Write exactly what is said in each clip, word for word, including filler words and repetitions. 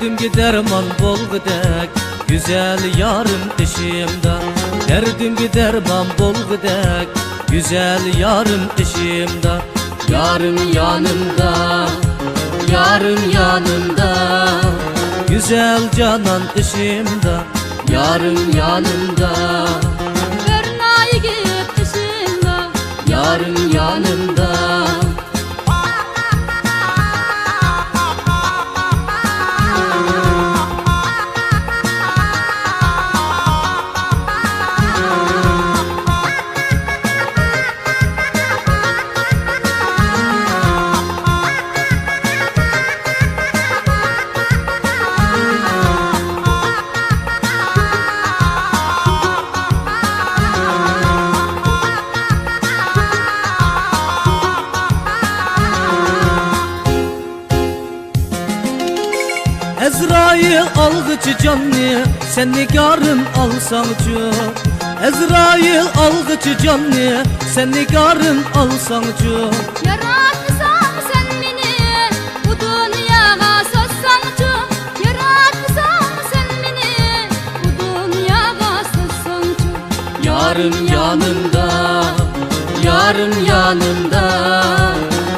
دەردىمگە دەرمان بولغۇدەك گۈزەل يارىم قېشىمدا. دەردىمگە دەرمان بولغۇدەك گۈزەل يارىم قېشىمدا. يارىم يانىمدا، يارىم يانىمدا، گۈزەل جانان قېشىمدا. يارىم يانىمدا، بىر نايىگىت قېشىمدا. يارىم يانىمدا. ئەزرائىل ئالغىچە جاننى سەن نىگارىم ئالساڭچۇ. ئەزرائىل ئالغىچە جاننى سەن نىگارىم ئالساڭچۇ. ياراتمىساڭ سەن مېنى بۇ دۇنياغا سوزساڭچۇ. ياراتمىساڭ سەن مېنى بۇ دۇنياغا سوزساڭچۇ. يارىم يانىمدا، يارىم يانىمدا،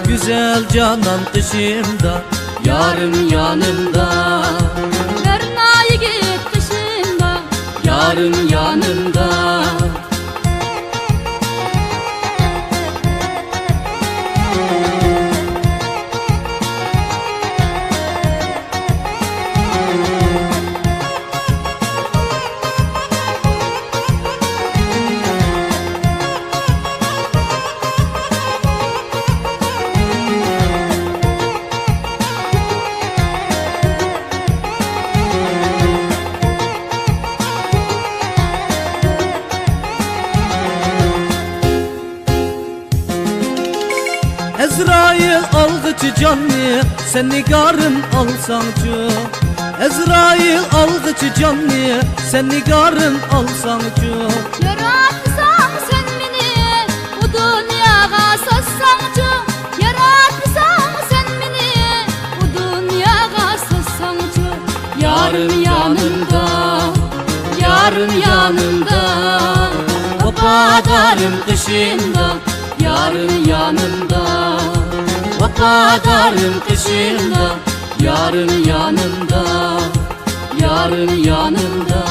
گۈزەل جانان قېشىمدا. يارىم يانىمدا، بىر نايىگىت قېشىمدا. يارىم يانىمدا. ئەزرائىل ئالغىچە جاننى سەن نىگارىم ئالساڭچۇ. ئەزرائىل ئالغىچە جاننى سەن نىگارىم ئالساڭچۇ. ياراتمىساڭ سەن مېنى بۇ دۇنياغا سوزساڭچۇ. ياراتمىساڭ سەن مېنى بۇ دۇنياغا سوزساڭچۇ. يارىم يانىمدا، يارىم يانىمدا، ۋاپادارىم قېشىمدا. يارىم يانىمدا، ۋاپادارىم قېشىمدا. يارىم يانىمدا، يارىم يانىمدا.